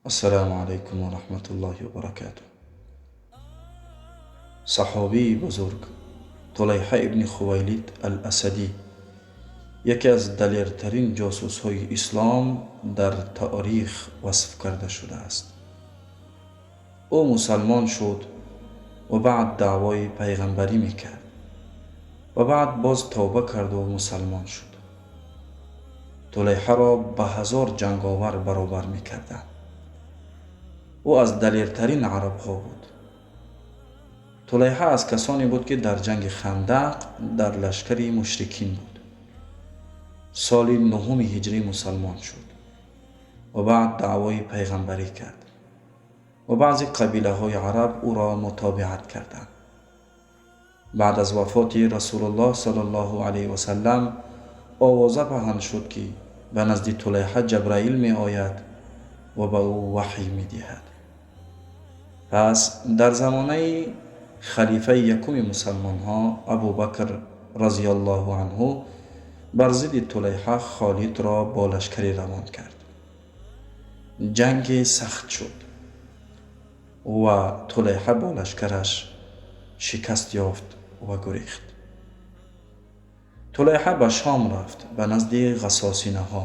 Ассалому алайкум ва раҳматуллоҳи ва баракатуҳ. Саҳобии бузург Тулайҳа ибни Хувайлид ал-Асадӣ яке аз далертарин ҷосусҳои ислом дар таърих васф карда шудааст. Ӯ мусалмон шуд ва баъд даъвои пайғамбарӣ мекард ва баъд боз тавба карду мусалмон шуд. Тулайҳаро ба 1000 ҷанговар баробар мекарданд. Ӯ аз далертарин арабҳо буд. Тулайҳа аз касоне буд, ки дар ҷанги Хандақ дар лашкари мушрикин буд. Соли нуҳуми ҳиҷрӣ мусалмон шуд ва баъд даъвои пайғамбарӣ кард ва баъзе қабилаҳои араб ӯро мутобиат карданд. Баъд аз вафоти Расулуллоҳ саллаллоҳу алайҳи васаллам овоза паҳн шуд, ки ба назди Тулайҳа Ҷабраил меояд ва ба ӯ ваҳй медиҳад. Пас дар замонаи халифаи якуми мусалмонҳо Абубакр разияллоҳу анҳу бар зидди Тулайҳа Холидро бо лашкаре равон кард. Ҷанге сахт шуд ва Тулайҳа бо лашкараш шикаст ёфт ва гурехт. Тулайҳа ба Шом рафт, ба назди ғассосинаҳо,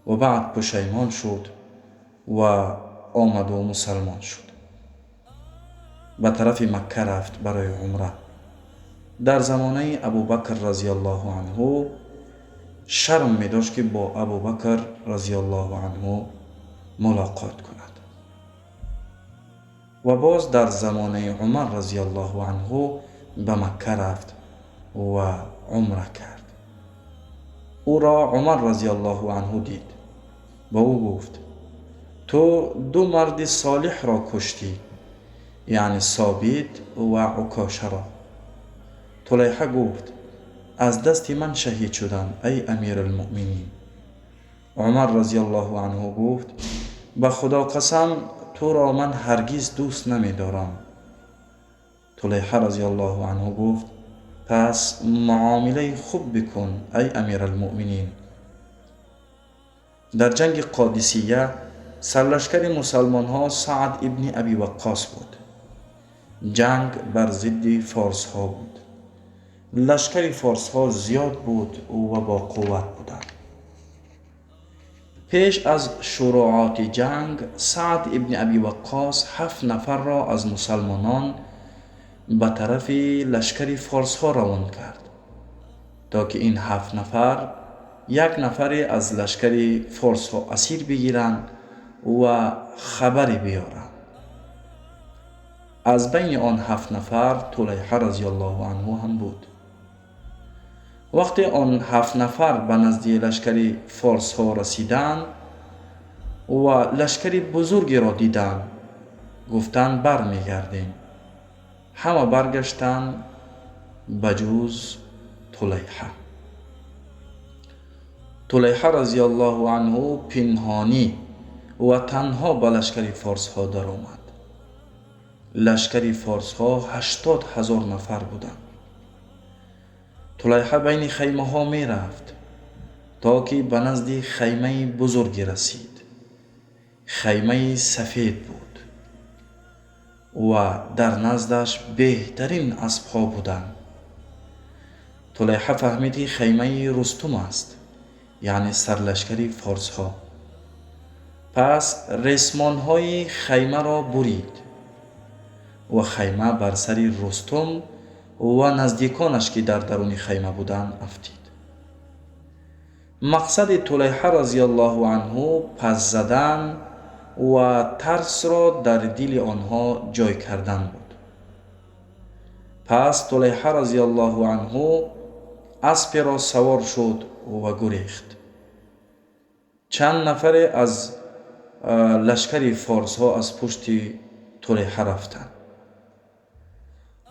ва баъд пушаймон шуд ва омаду мусалмон шуд. Ба тарафи Макка рафт барои умра. Дар замонаи Абубакр разияллоҳу анҳу шарм медошт, ки бо Абубакр разияллоҳу анҳу мулоқот кунад, ва боз дар замонаи Умар разияллоҳу анҳу ба Макка рафт ва умра кард. Ӯро Умар разияллоҳу анҳу дид, ба ӯ гуфт: «Ту ду марди солиҳро куштӣ, яъне Собит ва Укошаро». Тулайҳа гуфт: «Аз дасти ман шаҳид шуданд, ай амиралмуъминин». Умар разияллоҳу анҳу гуфт: «Ба Худо қасам, туро ман ҳаргиз дӯст намедорам». Тулайҳа разияллоҳу анҳу гуфт: «Пас муомилаи хуб бикун, ай амиралмуъминин». Дар ҷанги Қодисия сарлашкари мусалмонҳо Саъд ибни Аби Ваққос буд. Ҷанг бар зидди форсҳо буд. Лашкари форсҳо зиёд буд ва бо қувват буданд. Пеш аз шурӯъоти ҷанг Саъд ибни Аби Ваққос ҳафт нафарро аз мусалмонон ба тарафи лашкари форсҳо равон кард, то ки ин ҳафт нафар як нафаре аз лашкари форсҳо асир бигиранд ва хабаре биёранд. Аз байни он ҳафт нафар Тулайҳа разияллоҳу анҳу ҳам буд. Вақте он ҳафт нафар ба назди лашкари форсҳо расиданд ва лашкари бузургеро диданд, гуфтанд: «Бармегардем». Ҳама баргаштанд ба ҷуз Тулайҳа. Тулайҳа разияллоҳу анҳу пинҳонӣ ва танҳо ба лашкари форсҳо даромад. Лашкари форсҳо 80 000 нафар буданд. Тулайҳа байни хаймаҳо мерафт, то ки ба назди хаймаи бузурге расид. Хаймаи сафед буд ва дар наздаш беҳтарин аспҳо буданд. Тулайҳа фаҳмид, ки хаймаи Рустум аст, яъне сарлашкари форсҳо. Пас ресмонҳои хаймаро бурид ва хайма бар сари Рустум ва наздиконаш, ки дар даруни хайма буданд, афтид. Мақсади Тулайҳа разияллоҳу анҳу пас задан ва тарсро дар дили онҳо ҷой кардан буд. Пас Тулайҳа разияллоҳу анҳу асперо савор шуд ва гурехт. Чанд нафаре аз лашкари форсҳо аз пушти Тулайҳа рафтанд.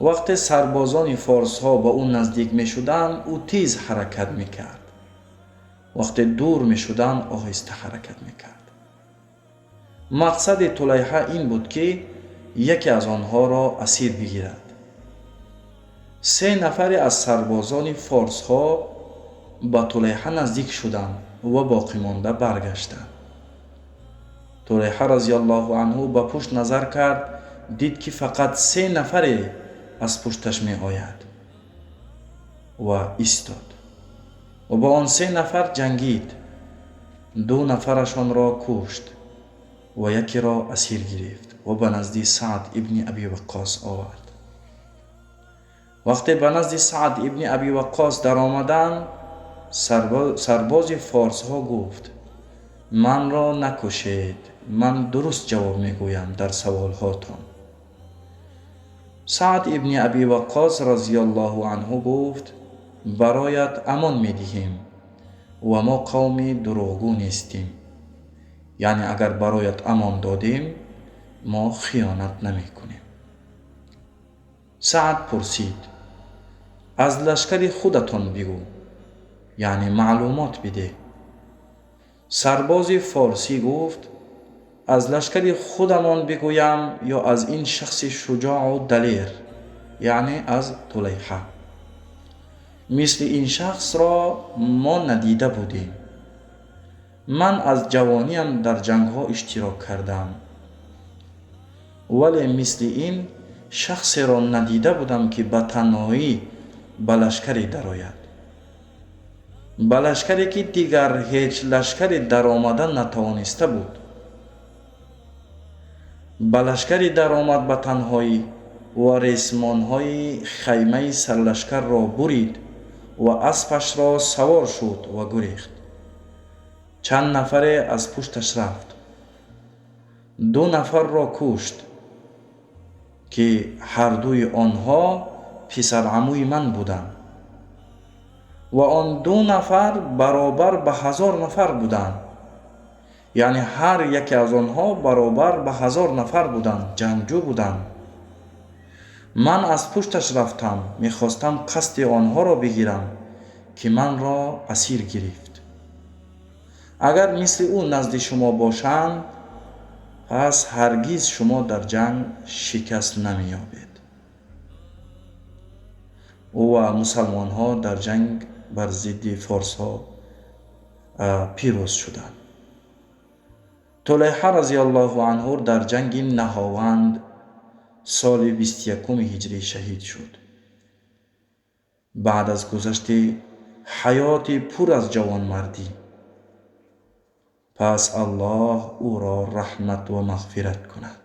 Вақте сарбозони форсҳо ба ӯ наздик мешуданд, ӯ тез ҳаракат мекард, вақте дур мешуданд, оҳиста ҳаракат мекард. Мақсади Тулайҳа ин буд, ки яке аз онҳоро асир бигирад. Се нафаре аз сарбозони форсҳо ба Тулайҳа наздик шуданд ва боқимонда баргаштанд. Тулайҳа разияллоҳу анҳу ба пушт назар кард, дид, ки фақат се нафаре аз пушташ меояд, ва истод ва бо он се нафар ҷангид. Ду нафарашонро кушт ва якеро асир гирифт ва ба назди Саъд ибни Аби Ваққос овард. Вақте ба назди Саъд ибни Аби Ваққос даромаданд, сарбози форсҳо гуфт: «Манро накушед, ман дуруст ҷавоб мегӯям дар саволҳотон». Саъд ибни Аби Ваққос разияллоҳу анҳу гуфт: «Бароят амон медиҳем ва мо қавми дурӯғгӯ нестем, яъне агар бароят амон додем, мо хиёнат намекунем». Саъд пурсид: «Аз лашкари худатон бигӯ, яъне маълумот бидеҳ». Сарбози форсӣ гуфт: «Аз лашкари худамон бигӯям ё аз ин шахси шуҷоъу далер, яъне аз Тулайҳа? Мисли ин шахсро мо надида будем. Ман аз ҷавониам дар ҷангҳо иштирок кардам, вале мисли ин шахсеро надида будам, ки ба танҳоӣ ба лашкаре дарояд, ба лашкаре, ки дигар ҳеҷ лашкаре даромада натавониста буд. Ба лашкаре даромад ба танҳоӣ ва ресмонҳои хаймаи сарлашкарро бурид ва аспашро савор шуд ва гурехт. Чанд нафаре аз пушташ рафт, ду нафарро кушт, ки ҳардуи онҳо писарамӯи ман буданд, ва он ду нафар баробар ба 1000 нафар буданд, яъне ҳар яке аз онҳо баробар ба 1000 нафар буданд, ҷангҷӯ буданд. Ман аз пушташ рафтам, мехостам қасди онҳоро бигирам, ки манро асир гирифт. Агар мисли ӯ назди шумо бошанд, пас ҳаргиз шумо дар ҷанг шикаст намеёбед». Ӯ ва мусалмонҳо дар ҷанг бар зидди форсҳо пирӯз шуданд. Тулайҳа разияллоҳу анҳу дар ҷанги Наҳованд соли 21-уми ҳиҷрӣ шаҳид шуд, баъд аз гузашти ҳаёти пур аз ҷавонмардӣ. Пас Аллоҳ ӯро раҳмат ва мағфират кунад.